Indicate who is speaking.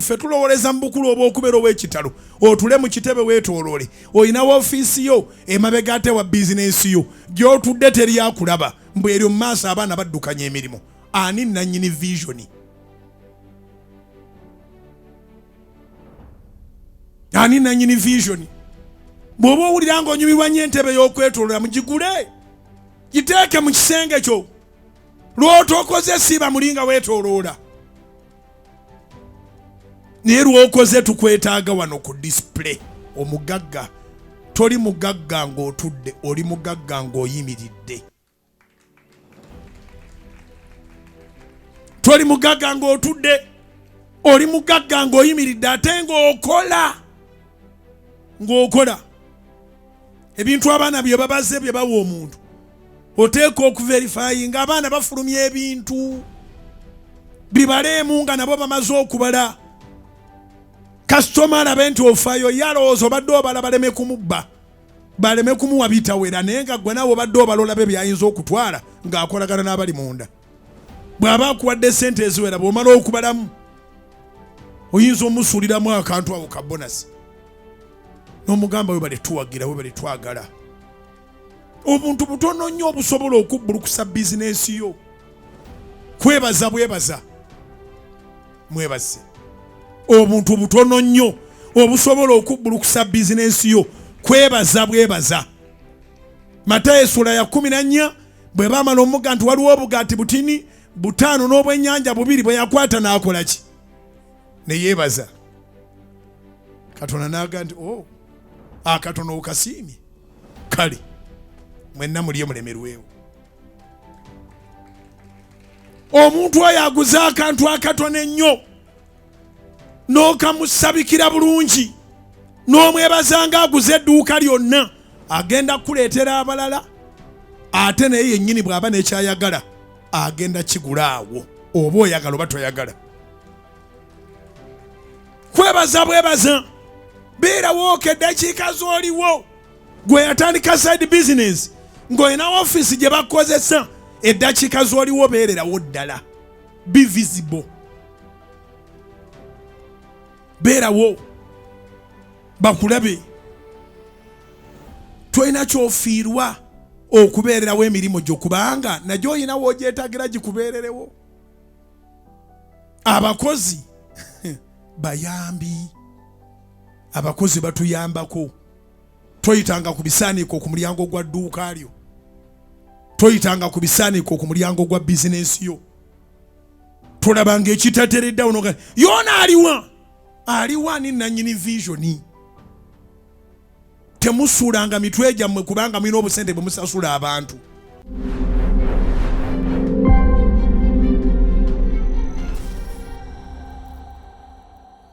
Speaker 1: Ffe tulowoleza mu bukulu obw'okubeera ow'ekitalo, otule mu kitebe weetooloole, olina woofiisi yo emabega ate wa bizinensi yo gy'otudde teri akulaba, mbu eryo mu maaso abaana baddukanya emirimu. Ani nnannyini visioni? Ani nnannyini visioni? Bw'oba owulira ng'onyumirwa nnyo entebe y'okwetooloola, mugigule, giteeke mu kisenge kyo. Lw'otokoze siiba muli nga weetooloola, naye lw'okoze tukwetaaga wano ku display. Omugagga toli mugagga ng'otudde, oli mugagga ng'oyimiridde. Toli mugagga ng'otudde, oli mugagga ng'oyimiridde ate ng'okola, ng'okola ebintu abaana bye babaze bye bawa omuntu. Oteeka okuverifyinga abaana bafulumya ebintu bibaleemu nga nabo bamaze okubala. Kasitoma alabe nti ofaayo, ye alowooza obadde obala baleme kumubba, baleme kumuwa bitawera, naye nga gwe naawe obadde obala olabe byayinza okutwala ng'akolagana n'abali munda. Bw'aba akuwadde ssente eziwera, bw'omala okubalamu oyinza omusuuliramu akantu awo ka bonasi n'omugamba webale tuwagira, webale twagala. Obuntu butono nnyo obusobola okubbulukusa bizinensi yo. Kwebaza bwebaza, mwebaze. Obuntu butono nnyo obusobola okubbulukusa bizinensi yo, kwebaza bwebaza. Matayo essuula ya 14, bwe baamala omuga nti waliwo obugaati butini 5 n'obwennyanja 2 bwe yakwata n'akola ki? Ne yeebaza Katonda n'aga nti o akatono okasiimye, kale mwenna mulye mulemerwewo. Omuntu oyo aguze akantu akatono ennyo n'okamusabikira bulungi n'omwebaza ng'aguze edduuka lyonna, agenda kukuleetera abalala, ate naye yennyini bw'aba n'ekyayagala agenda kigula awo, oba oyagala oba toyagala. Kwebaza bwebaza, beerawo eddakiika z'oliwo. Gwe yatandika side business ng'olina ofiisi gye bakozesa, eddakiika z'oliwo beererawo ddala, be visible, beerawo bakulabe. Tolina ky'ofiirwa okubeererawo emirimu gyo, kubanga nagyo olina w'ogyetagira gikubeererewo. Abakozi bayambi, abakozi batuyambako. Toyitanga ku bisaaniiko ku mulyango gwa dduuka lyo, toyitanga ku bisaaniiko ku mulyango gwa bizinensi yo. Tolabanga ekitatereddeawo noga yoona aliwa, aliwa ni nannyini visioni. Temusuulanga mitwe gyammwe kubanga mulina obusente bwe musasula abantu.